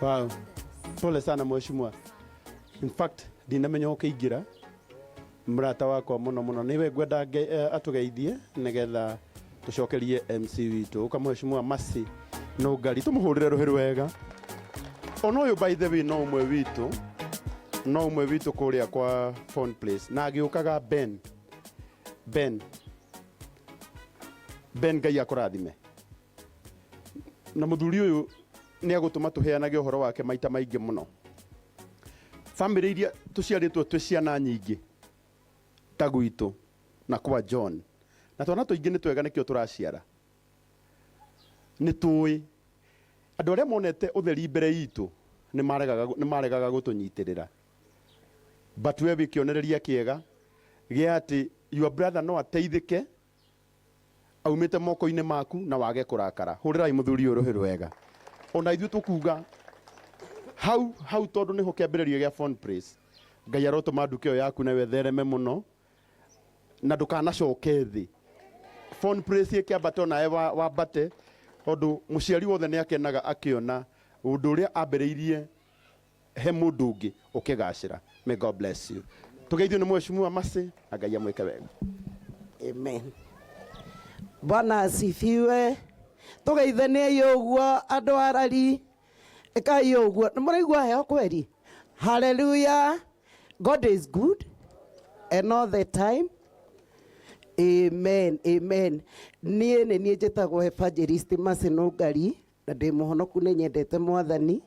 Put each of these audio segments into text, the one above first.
Wow. Pole sana mheshimiwa. In fact, ndinamenya ũkĩingĩra mũrata wakwa mũno mũno nĩwe ngwenda atũgeithie nĩgetha tũcokerie MC witũ ũka mheshimiwa Mercy Nũngari tũmũhũrĩre rũhĩ rwega. Ona ũyũ by the way no ũmwe witũ, no ũmwe witũ kũrĩa kwa Phone Place na agĩũkaga Ben. Ben. Ben Ngai akũrathime. Na mũthuri ũyũ nĩ agũtũma tũheanage ũhoro wake maita maingĩ mũno. Famĩlĩ iria tũciarĩtwo twĩ ciana nyingĩ ta gwitũ na kwa John, na twana tũingĩ nĩ twega nĩkĩo tũraciara, nĩ tũĩ andũ arĩa monete ũtheri mbere itũ nĩ maregaga gũtũnyitĩrĩra. But we wĩ kĩonereria kĩega gĩa atĩ your brother no ateithĩke aumĩte moko-inĩ maku na wage kũrakara. Hũrĩrai mũthuri ũyũ rũhĩ rwega. Ona ithuĩ tũkuga hau hau tondũ nĩho kĩambĩrĩrio gĩa Phone Praise. Ngai arotũma nduka ĩyo yaku nayo ĩthereme mũno na ndũkanacoke thĩ. Phone Praise ĩkĩambata onawe wambate tondũ mũciari wothe nĩ akenaga akĩona ũndũ ũrĩa ambĩrĩirie he mũndũ ũngĩ ũkĩgacĩra. May God bless you. Tũgeithio nĩ mheshimiwa Mercy na Ngai amwĩke wega. Amen. Bwana asifiwe. Tũgeithaniei ũguo andũ arari. Ĩkai ũguo. Nĩ mũraigua heho kweri? Hallelujah. God is good and all the time. Amen. Amen. Niĩ nĩ niĩ njĩtagwo Evangelist Mercy Nũngari na ndĩ mũhonoku nĩ nyendete mwathani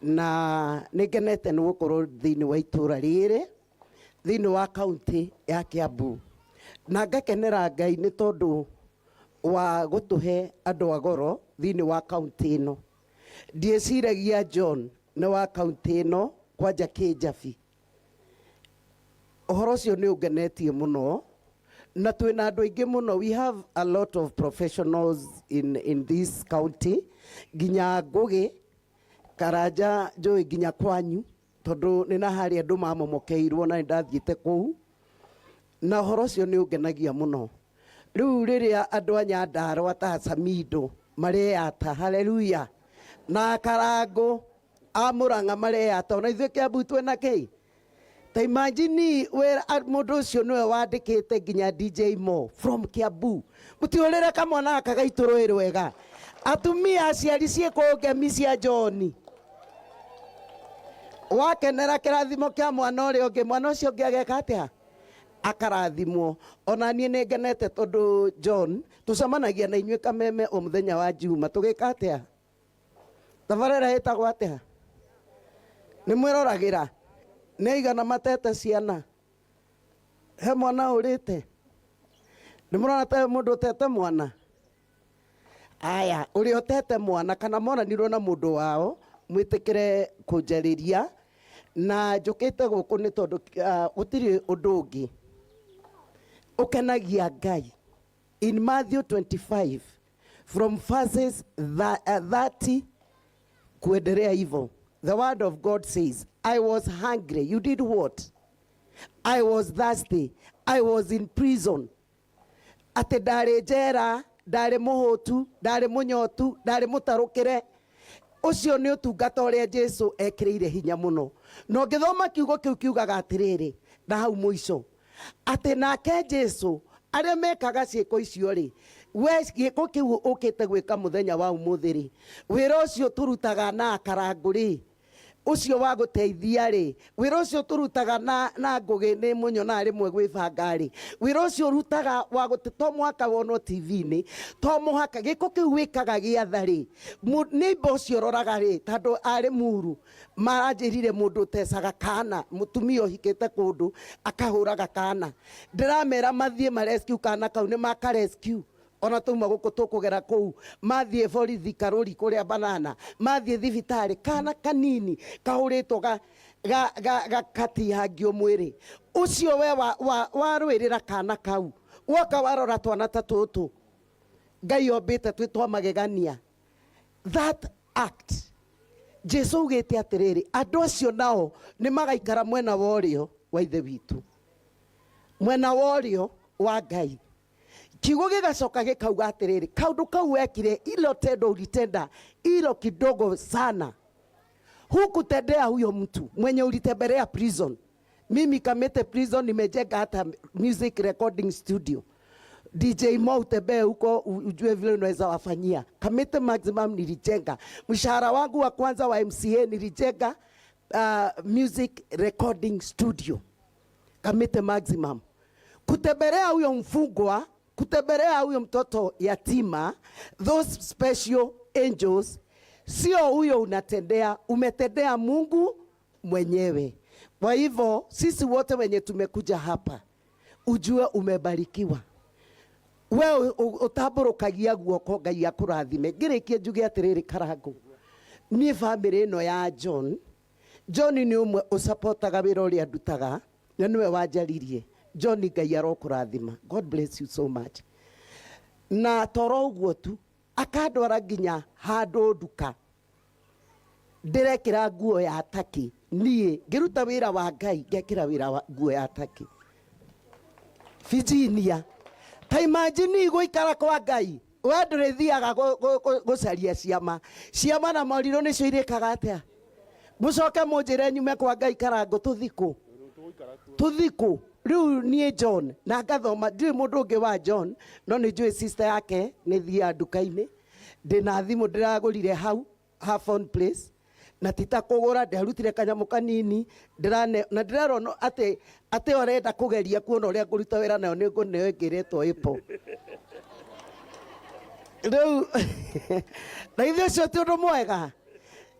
na nĩ ngenete nĩ gũkorwo thĩinĩ wa itũra rĩrĩ thĩinĩ wa kaunti ya Kiambu na ngakenera Ngai nĩ tondũ wa gũtũhe andũ a goro thĩinĩ wa kaunti ĩno. Ndiĩciragia John nĩ wa kaunti ĩno kwanja Kĩnjabi. Ũhoro ũcio nĩ ũngenetie mũno na twĩna andũ aingĩ mũno. We have a lot of professionals in this county, nginya Ngũgĩ Karanja njũĩ nginya kwanyu tondũ nĩ na harĩa andũ mamomokeirwo na nĩ ndathiĩte kũu na ũhoro ũcio nĩ ũngenagia mũno. Rĩu rĩrĩa andũ a Nyandarũa ta Samido mareyata haleluya na Karangũ a Murang'a mareyata ona ithuĩ Kiambu twĩna kĩ ta imagine wĩra mũndũ ũcio nĩwe wandĩkĩte nginya DJ Mo from Kiambu. Mũtiũrĩre kamwana gaka gaitũ rũĩ rwega. Atumia aciari ciĩkũ ngemi cia John. Wakenera kĩrathimo kĩa mwana ũrĩa ũngĩ, mwana ũcio ũngĩ ageka atĩa? Akarathimwo. Ona niĩ nĩ ngenete tondũ John tũcemanagia na inyuĩ Kameme o mũthenya wa Juma. Tũgĩka atĩa? Tabarĩra ĩtagwo atĩa? Nĩ mwĩroragĩra? Nĩ aigana matete ciana? He mwana ũrĩte? Nĩ mũrona ta mũndũ ũtete mwana? Aya, ũrĩa ũtete mwana kana monanirwo na mũndũ wao, mwĩtĩkĩre kũnjarĩria. Na njũkĩte gũkũ nĩ tondũ gũtirĩ ũndũ ũngĩ ũkenagia Ngai. In Matthew 25 from verses 30 kuendelea hivyo, the word of God says, I was hungry, you did what? I was thirsty, I was in prison. Atĩ ndarĩ njera, ndarĩ mũhũtu, ndarĩ mũnyotu, ndarĩ mũtarũkĩre. Ũcio nĩ ũtungata ũrĩa Jesu ekĩrĩire hinya mũno. Na ũngĩthoma kiugo kĩu kiugaga atĩrĩrĩ, na hau mũico, atĩ nake Jesu arĩa mekaga ciĩko icio rĩ, we gĩko kĩu ũkĩte gwĩka mũthenya wa ũmũthĩ rĩ, wĩra ũcio tũrutaga na akarangũ rĩ, ũcio wa gũteithia rĩ, wĩra ũcio tũrutaga na Ngũgĩ nĩ mũnyonaga rĩmwe gwĩbanga rĩ, wĩra ũcio ũrutaga wa gũte, to mũhaka wonwo TV-inĩ, to mũhaka, gĩko kĩu wĩkaga gĩatha rĩ, neighbor ũcio ũroraga rĩ, tondũ arĩ muru, maranjĩrire mũndũ ũtecaga kana, mũtumia ũhikĩte kũndũ, akahũraga kana. Ndĩramera mathiĩ ma rescue kana kau, nĩ maka rescue. Ona twauma gũkũ tũkũgera kũu, mathiĩ borithi Karũri kũrĩa Banana, mathiĩ thibitarĩ, kana kanini kahũrĩtwo gakatihangio mwĩrĩ. Ũcio we warũĩrĩra kana kau, woka warora twana ta tũtũ, Ngai ombĩte twĩ twa magegania. That act, Jesu augĩte atĩrĩrĩ, andũ acio nao nĩ magaikara mwena wa ũrĩo wa Ithe witũ, mwena wa ũrĩo wa Ngai. Kiugo gĩgacoka gĩkauga atĩrĩrĩ, kaũndũ kau wekire, ilo tendo ulitenda, ilo kidogo sana. Hukutendea huyo mtu mwenye ulitembelea prison. Mimi Kamete prison nimejenga hata music recording studio. DJ Mo utembee huko ujue vile unaweza wafanyia. Kamete Maximum nilijenga. Mshahara wangu wa kwanza wa MCA nilijenga music recording studio. Kamete Maximum. Kutembelea huyo mfungwa, kutembelea huyo mtoto yatima, those special angels, sio huyo unatendea, umetendea Mungu mwenyewe. Kwa hivyo sisi wote wenye tumekuja hapa, ujue umebarikiwa. We ũtambũrũkagia guoko Ngai akũrathime. Ngĩrĩkie njuge atĩrĩrĩ Karangũ, niĩ bamĩrĩ ĩno ya John, John nĩ ũmwe ũcapotaga wĩra ũrĩa ndutaga na nĩwe wanjaririe. John, Ngai arokũrathima. God bless you so much. Na toro ũguo tu akandwara nginya handũ nduka ndĩrekĩra nguo ya taki, niĩ ngĩruta wĩra wa Ngai ngekĩra wĩra wa nguo ya taki. Virginia, ta imagine gũikara kwa Ngai, we ndũrĩthiaga gũcaria ciama. Ciama na morirũ nĩcio irĩkaga atĩa? Mũcoke mũnjĩre nyume kwa Ngai Karangũ tũthikũ. Tũthikũ. Rĩu niĩ John na ngathoma, ndiũĩ mũndũ ũngĩ wa John, no nĩ njũĩ sister yake nĩ thiaga nduka-inĩ. Ndĩna thimũ ndĩragũrire hau, her phone place. Na ti ta kũgũra, ndĩarutire kanyamũ kanini, ndĩrane, na ndĩrerwo no, atĩ, atĩ ũrenda kũgeria kuona ũrĩa ngũruta wĩra nayo nĩ ngũneo ĩngĩ ĩretwo Apple. Rĩu, na ithuĩ ũcio ti ũndũ mwega.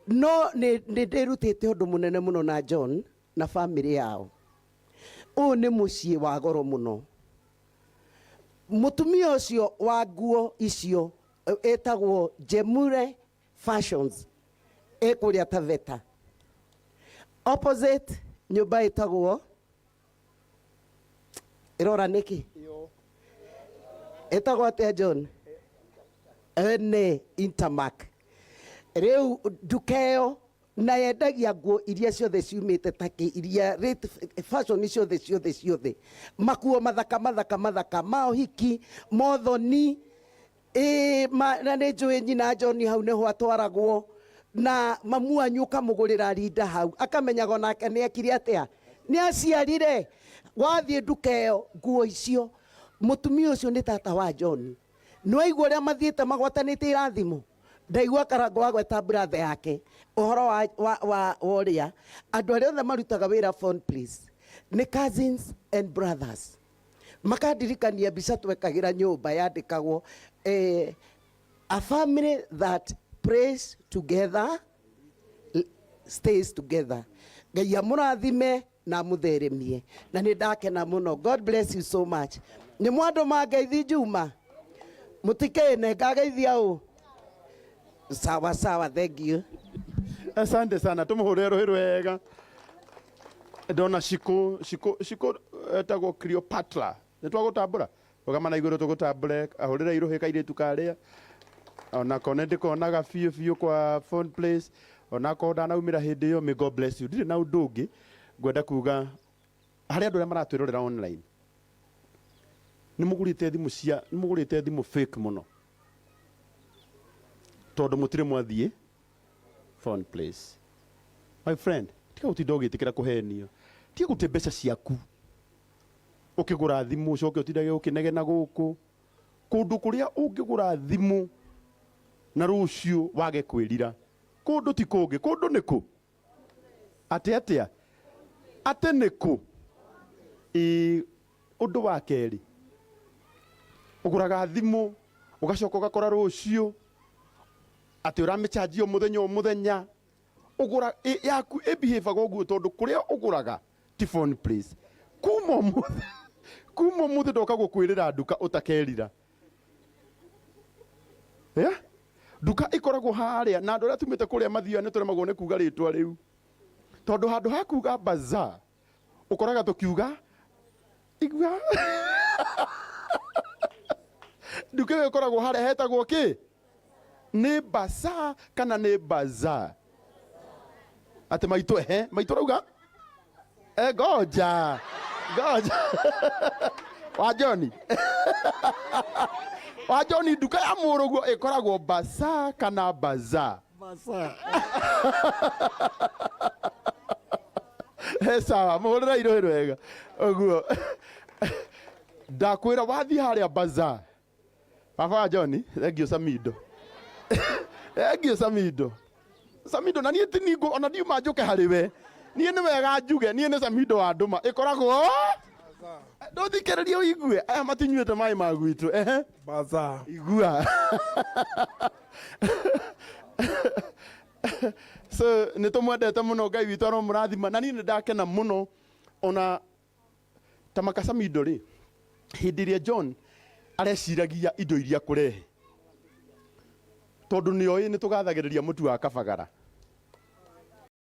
No nĩ ndĩrutĩte ũndũ mũnene mũno na John na bamĩrĩ yao. Ũyũ nĩ mũciĩ wa goro mũno. Mũtumia ũcio wa nguo icio ĩtagwo Jemure Fashions, ĩ kũrĩa Taveta. Opposite nyũmba ĩtagwo ĩrora nĩkĩ? Ĩtagwo atĩa John? Nĩ Intermark. Rĩu nduka ĩyo na yendagia nguo iria ciothe ciumĩte take, iria rate fashion ciothe ciothe ciothe, makuo mathaka mathaka mathaka ma ũhiki, mothoni, na nĩ njũĩ nyina John hau nĩho atwaragwo, na mamu wanyu ũkamũgũrĩra rinda hau, akamenyaga onake nĩ ekire atĩa, nĩ aciarire. Wathiĩ nduka ĩyo nguo icio, mũtumia ũcio nĩ tata wa John. Nĩ waigua ũrĩa mathiĩte magwatanĩte irathimo? Ndaigua Karangũ wagweta brother yake ũhoro wa ũrĩa andũ arĩa othe marutaga wĩra phone place nĩ cousins and brothers. Makandirikania mbica twekagĩra nyũmba yandĩkagwo, a family that prays together stays together. Ngai amũrathime na amũtheremie, na nĩ ndakena mũno. God bless you so much. Nĩ mwandũ mangeithi Juma, mũtikene ngageithia ũ. Sawa sawa, thank you. Asante sana, tumuhurire ruhi rwega. Ndona Shiko, Shiko, Shiko etagwo Cleopatra. Nĩ twagũtambũra? Rũgama na igũrũ tũgũtambũre, ahũrĩre iruhi kairĩtu karĩa. Onako nĩ ndĩkonaga biũ biũ kwa phone place. Onako ndanaumĩra hĩndĩ ĩyo, may God bless you. Ndirĩ na ũndũ ũngĩ ngwenda kuga harĩ andũ arĩa maratwĩrorera online. Nĩ mũgũrĩte thimũ cia, nĩ mũgũrĩte thimũ fake mũno. Tondũ mũtirĩ mwathiĩ phone place. My friend, tiga gũtinda ũgĩtĩkĩra kũhenio. Tiga gũte mbeca ciaku. Ũkĩgũra thimũ ũcoke ũtindage ũkĩnegena gũkũ. Kũndũ kũrĩa ũngĩgũra thimũ na rũciũ wage kwĩrira. Kũndũ ti kũngĩ, kũndũ nĩ kũ? Atĩ atĩa? Atĩ nĩ kũ? Ĩ, ũndũ wa kerĩ, ũgũraga thimũ ũgacoka ũgakora rũciũ atĩ ũramĩchanjio mũthenya o mũthenya. Ũgũra, yaku ĩbehavaga ũguo tondũ kũrĩa ũgũraga ti phone place. Kuma ũmũthĩ, kuma ũmũthĩ ndoka gũkwĩrĩra nduka ũtakerira. Nduka ĩkoragwo harĩa na andũ arĩa tumĩte kũrĩa mathiaga nĩ tũremagwo nĩ kuga rĩtwa rĩu. Tondũ handũ ha kuga bazaar ũkoraga tũkiuga igua. Nduka ĩyo ĩkoragwo harĩa hetagwo kĩ? Nĩ bazaar kana nĩ bazaar? Atĩ maitũ, ehe, maitũ rauga? Ngoja. Ngoja. Wa John. Wa John, nduka ya mũrũguo ĩkoragwo bazaar kana bazaar? Basa. He sawa, muhurira irohe wega uguo ndakwira wathiĩ harĩa bazaar. Baba wa John, thengio Samido, thengio Samido, Samido. Na niĩ ti ningũ ona ndiuma njũke harĩ we, niĩ nĩ wega njuge niĩ nĩ Samido wa ndũma ĩkoragwo ndũthikĩrĩrie ũigue aya matinyuĩte maĩ ma gwitũ, ehe. Baza. Igua. So nä tå mwendete må no, Ngai witå aromũrathima. Na niä nä ndakena må no ona ta makacamindo rä hä ndä ä rä a John areciragia indo iria kũrehe, tondũ nĩ oĩ nĩ tũgathagĩrĩria mũtu wa kabagara.